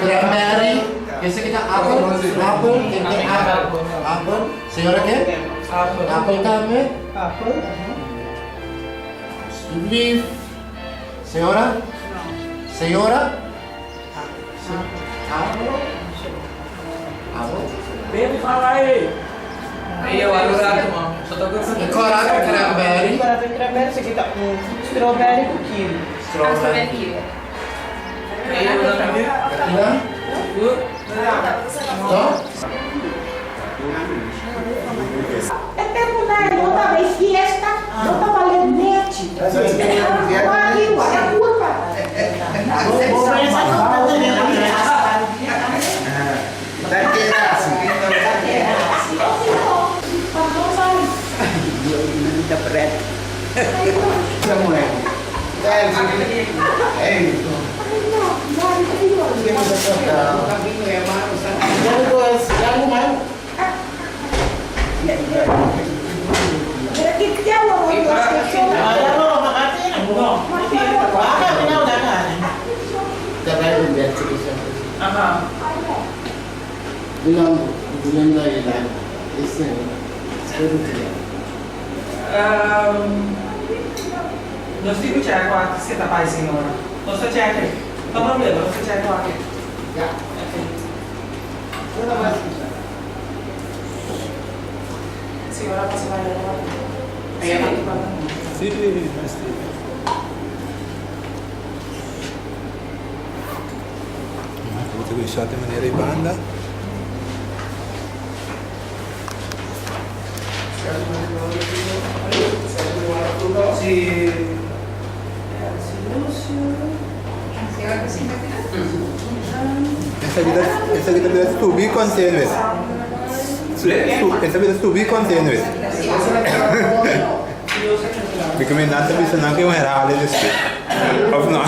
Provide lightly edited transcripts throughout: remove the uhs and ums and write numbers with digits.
Cranberry, esaki ta apple, apple, ken ke apple? Apple, señora ke? Apple. Apple tambe? Apple. Alsjeblieft. Señora? Señora? Apple. Apple. E kora ta cranberry. Kora ta cranberry, esaki ta un strawberry ku kiwi. Strawberry. E tempu nan no tabata e fiesta, no tabata e nechi. Wak e kurpa. Nos tin ku chèk wak si ta bai señora. Nos ta chèk e. No problema, nos ta chèk wak e. Señora pasa bai lora wak. Sí, mester. Bo ta kuminsá te manera e banda. Esaki ta esaki ta bira subi containers. Esaki ta subi containers. Mi ke nan ta bisa nan ke un herhale despues. Of no?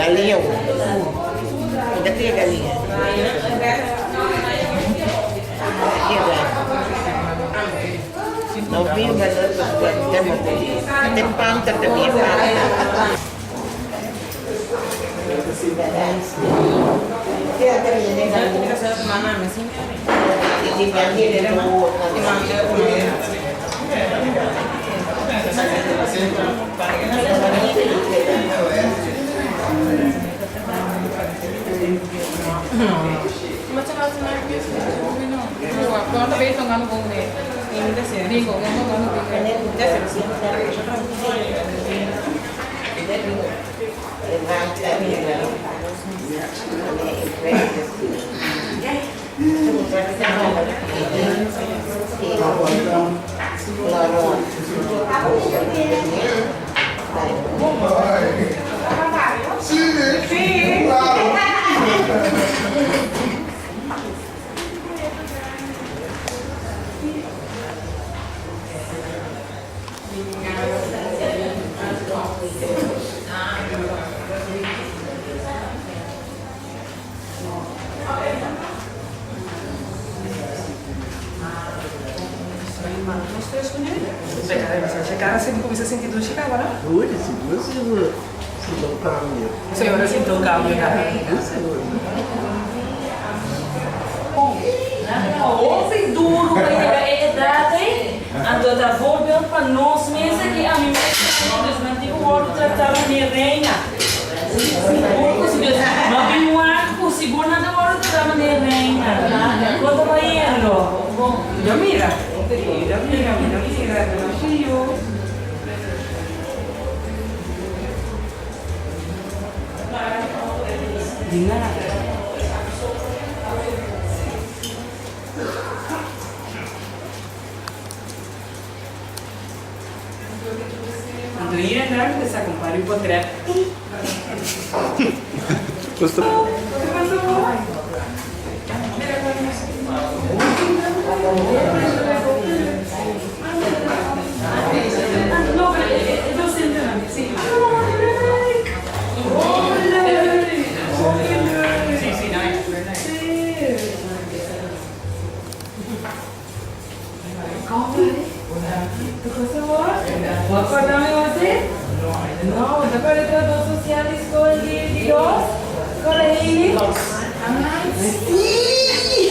Galiña bo. Mi ta cria galiña. Keda. No bimba no te panta ta mi panta. Hopi duro pa yega e edat ei, anto ta voorbeeld pa nos mes aki, ami mes tambe, dus nan tin ku wòrdu tratá manera reina. Sigur ku si dus no bin wak ku sigur nan ta wòrdu tratá manera reina. Kon ta bayendo? Yo mira, yo mira, yo mira, yo see you. Di nada. Anto hier en daar ta compara un portret. No, pero e docentenan. Sí. Oh, leuk. Oh, leuk. Sí, sí, nice, very nice. Sí. Bo a corda mi hopi? No, bo ta corda trabou social di school di di dos? Corda Hailey? Ah, sí!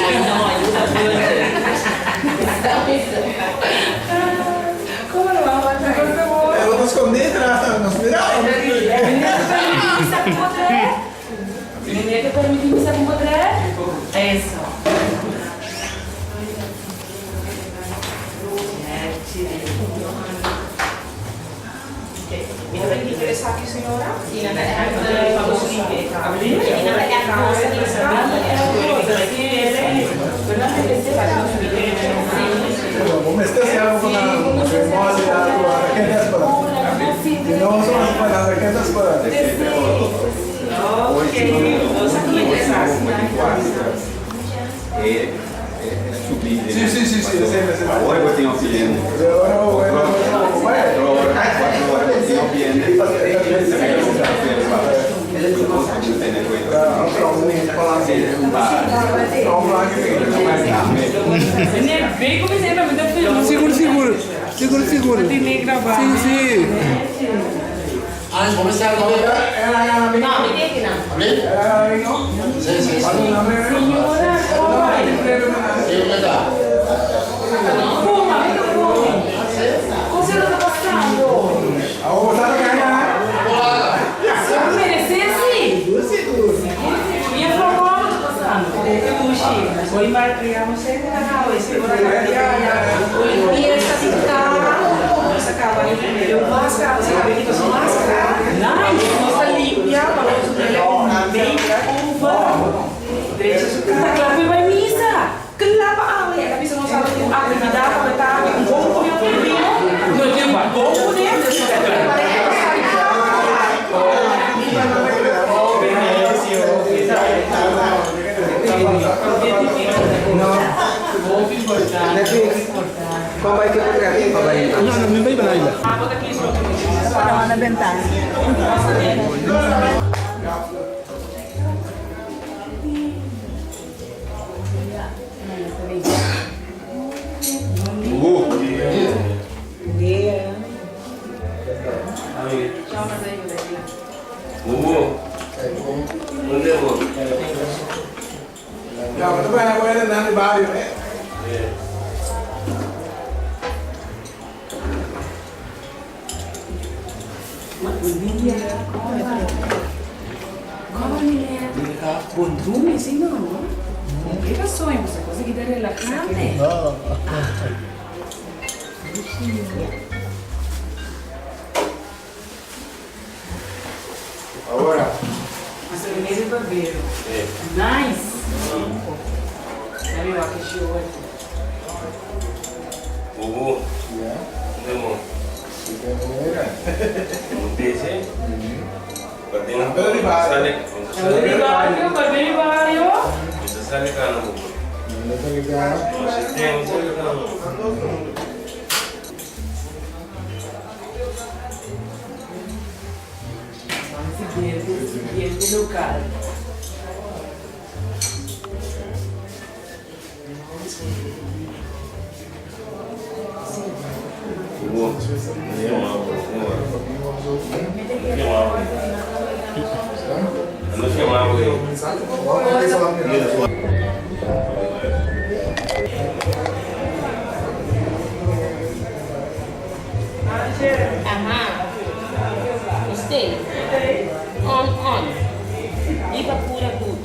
Ay no, yo ta Como lo va a corda bo? Pero nos escondí tras, nos miraba. Meneer te permití mi sa como traer? Meneer te permití mi sa como traer? Eso. Mi ta permiti esaki, señora? Mester haci algo con la memoria, con la raquetas para. Si no son para las raquetas para. Ok, nos aki esaki. Sí, sí, sí, sí, sí, sí. Awor bo tin opinion. Ahora, bueno, bueno. 4 ora bo tin opinion. Meneer, weet como se llama? Mi film. Sigur, sigur. Sigur, sigur. Sí, sí. Ah, ¿cómo está? ¿Cómo ¿Abrir? Sí, sí, sí. Señora, ¿cómo va? Sí, ¿cómo está? Fuma, venga, fuma. ¿Cómo se lo está pasando? Merece sí. E a flor como está pasando? Hoy malcriamos en la Limpieza di cara, nos a caba di mascara, nos a caba di mascara. Nice. Nos a limpia, pa nos makeover. Drecha su Tá cara. klaar pa misa. Cla pa awe, e ta bisa nos a un actividad pa ta un bon primo. No tin bon poder, dus nos ta. No, no, mi bai baila. Ah, bota aqui, só. Na bentana. Bubu, unda bo? Ya, bo ta baña ku hendenan di bario, eh? Bon drumi si no, no? Ke ta soña bo sa cosa ki ta relajante. Ahora. Sobremesa barbero. Nice! Dame wak e show aki. Bubu, unda bo? Dese. Barbero di bario. Barbero di bario, barbero di bario. Sali cana bubu. Sali cana. Siguiente, siguiente local. Aha. Stay. On, on. Iba pura good.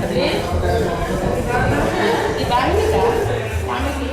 Adri? Di bari mi ta? Tama ki.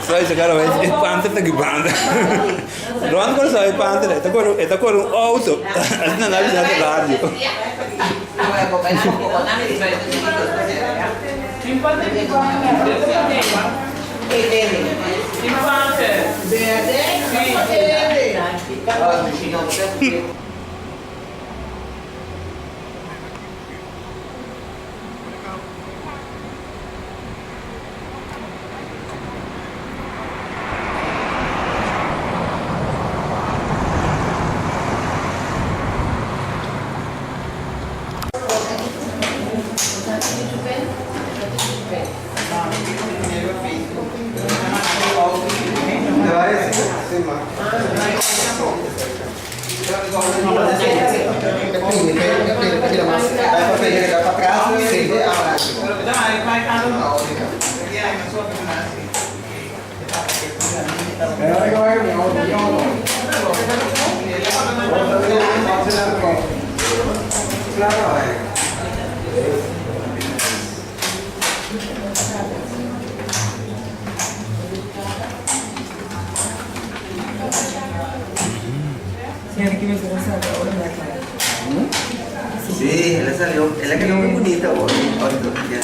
Sai cara, e panther ta gibanda. Rond kor sai panther, e ta kor e ta kor un auto. Asina na bisa na radio. Sí, él salió, él quedó muy bonita hoy. Ya.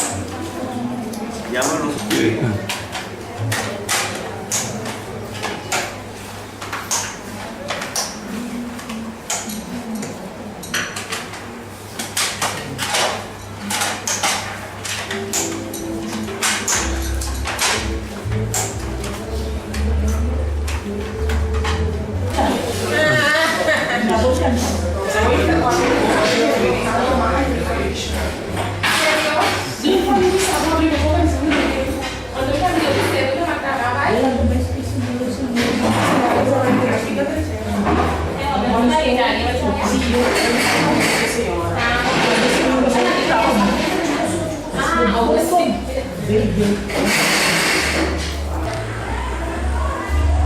Llámalo.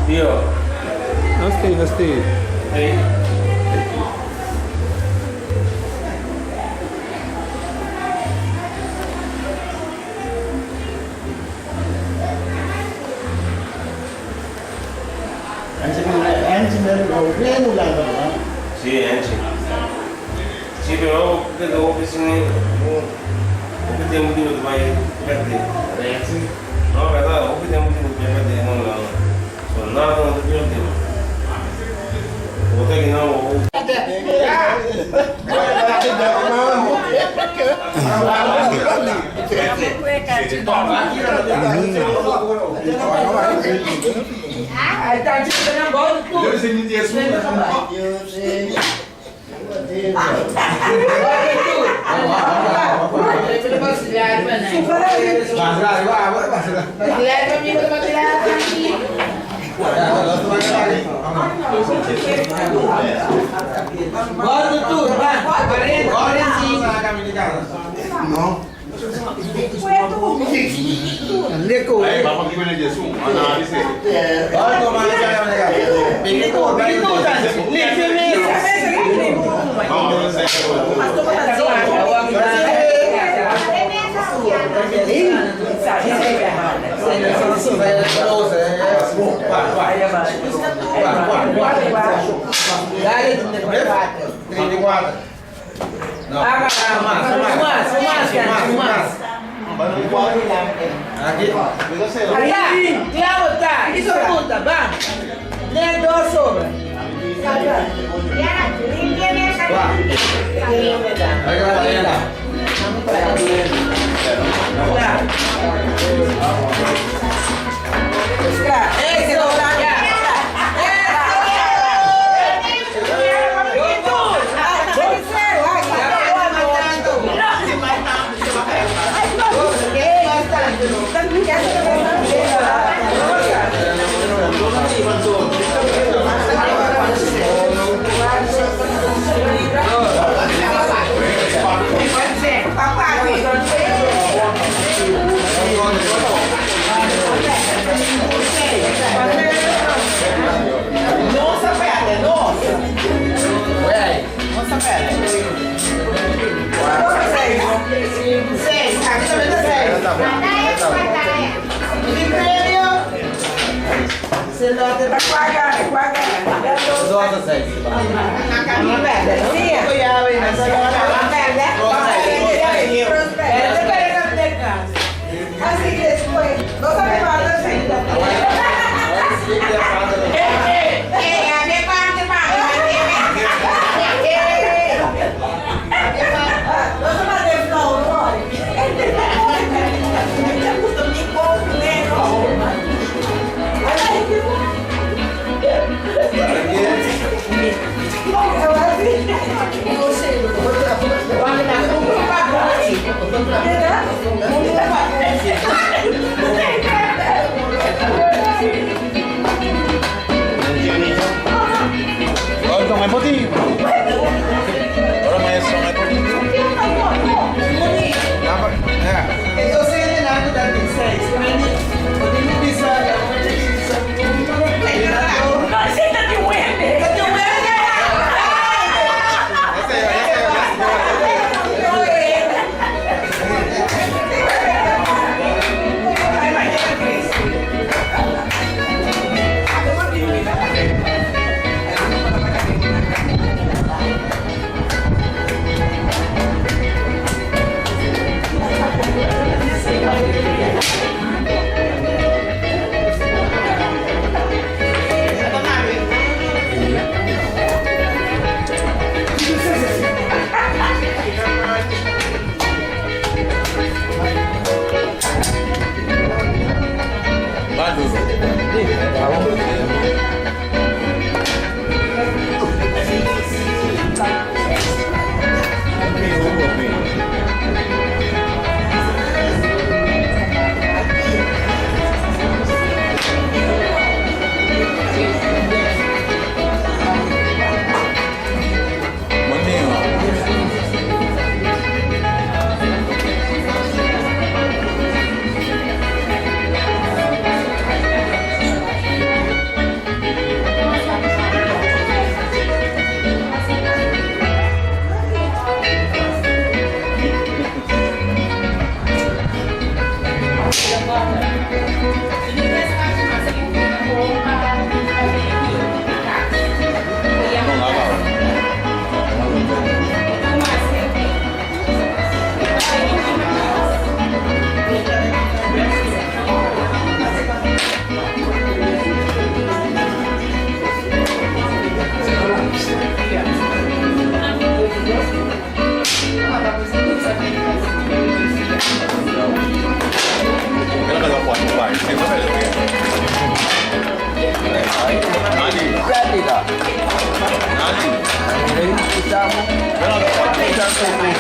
Tio. Nos tin, nos tin. Hey. Sí, Angie. Sí, pero pero hopi sin hopi tempo di bai perde. No, verdad, hopi tempo di bai perde no no. So nada no te pierde. Bota que no.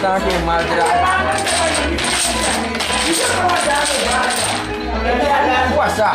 Ta ku un mal draai. Wasa.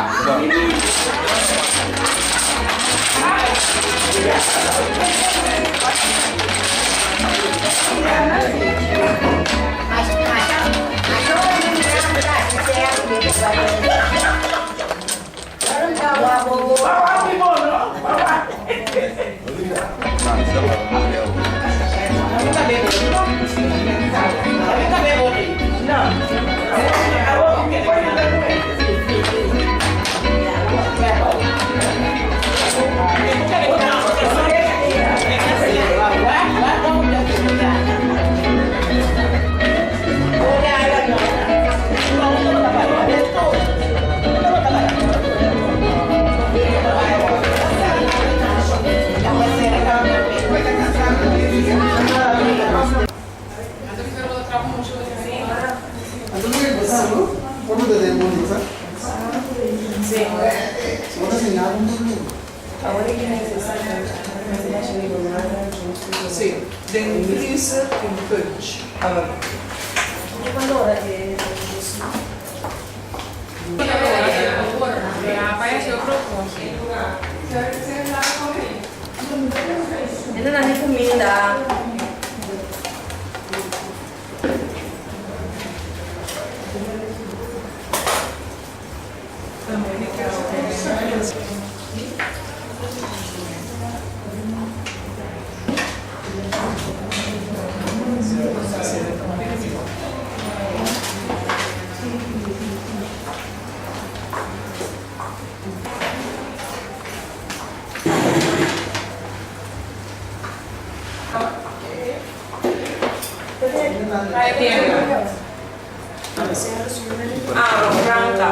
Si, den freezer tin punch. Ainda não tem comida. Ah, Franca.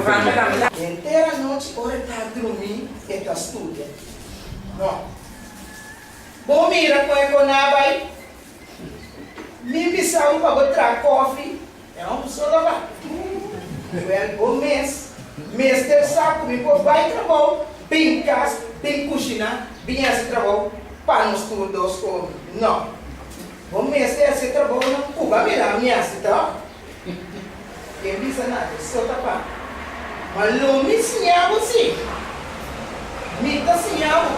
Franca tambe. Henter anochi ora e ta drumí e ta studia. No. Bo mira kon e koná bai? Mi bisa bo pa bo traha kòfi, e hòmber so ta bai. Wèl, bo mes mester sa ku mi por bai trabou, bin kas, bin kushiná, bin hasi trabou pa nos tur dos kome. No. Bo mester hasi e trabounan ku bo a mira mi hasi, tòg? Ken bisa nada, so ta pa. Ma lo mi siña bo si. Mi ta siña bo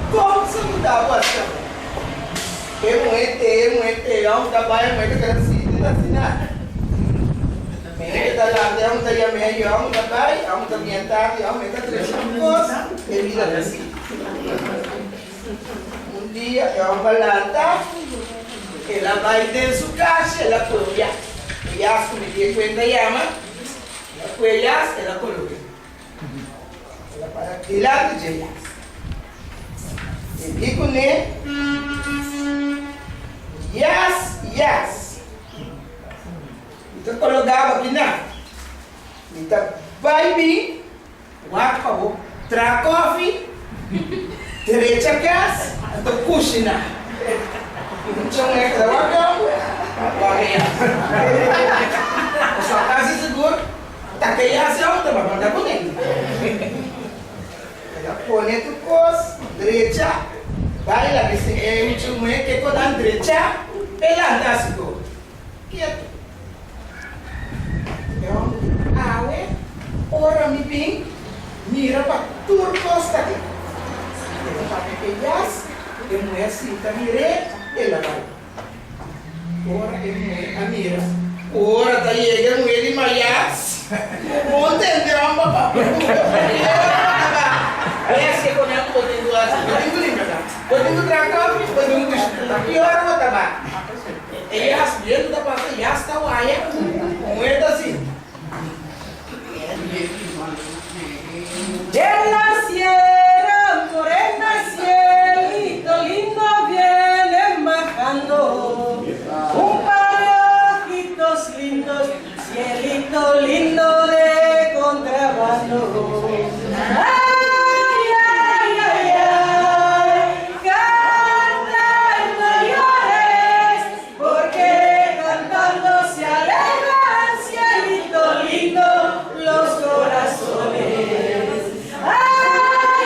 kon saluda bo asina bo. E muhé te, e muhé te, amo ta bai, e muhé ta keda sinti ta asina. Muhé ta lanta, amo ta yam'é, yo amo ta bai, amo ta bien tardi, amo ta trese un kos, e bida ta sigui. Un dia e hòmber lanta, el a bai den su kas, el a kohe un yas. E yas ku mi di e kuenta yama, el a kohe e yas, el a kolog'é. El a para dilanti dje yas. E di kuné, Yas, yas, mi ta kologá bo akinan. Mi ta bai bin Wak pa bo traha kofi, drecha kas, anto kushina. Mucha muhé keda wak yo, wak e yas. Pasobra kasi sigur ta ke yas yo ta manda kuné. El a pone tur kos drecha, bai laga e mucha muhé ke konan drecha, e lanta hasi tur. Ketu. E hòmber di, Awe, ora mi bin, mira pa tur kos ta ke. E ta papia ku e yas, e muhé sinta mir'é, el a bai. Ora e muhé a mira, ora ta yega e muhé di mayas, bo tende hòmber papia ku bo, e ora bo ta ba. Bes ke koné ku bo tin ku hasi, bo tin ku limpia sa, bo tin ku traha kòfi, bo tin ku kushina. Ki ora bo ta ba? E yas bientu ta pasa yas ta waya muher ta si. En la sierra morena cielito lindo vienen bajando un par de ojitos lindos cielito lindo de contrabando ay ay ay ay canta no llores porque cantando se alegran cielito lindo los corazones ay.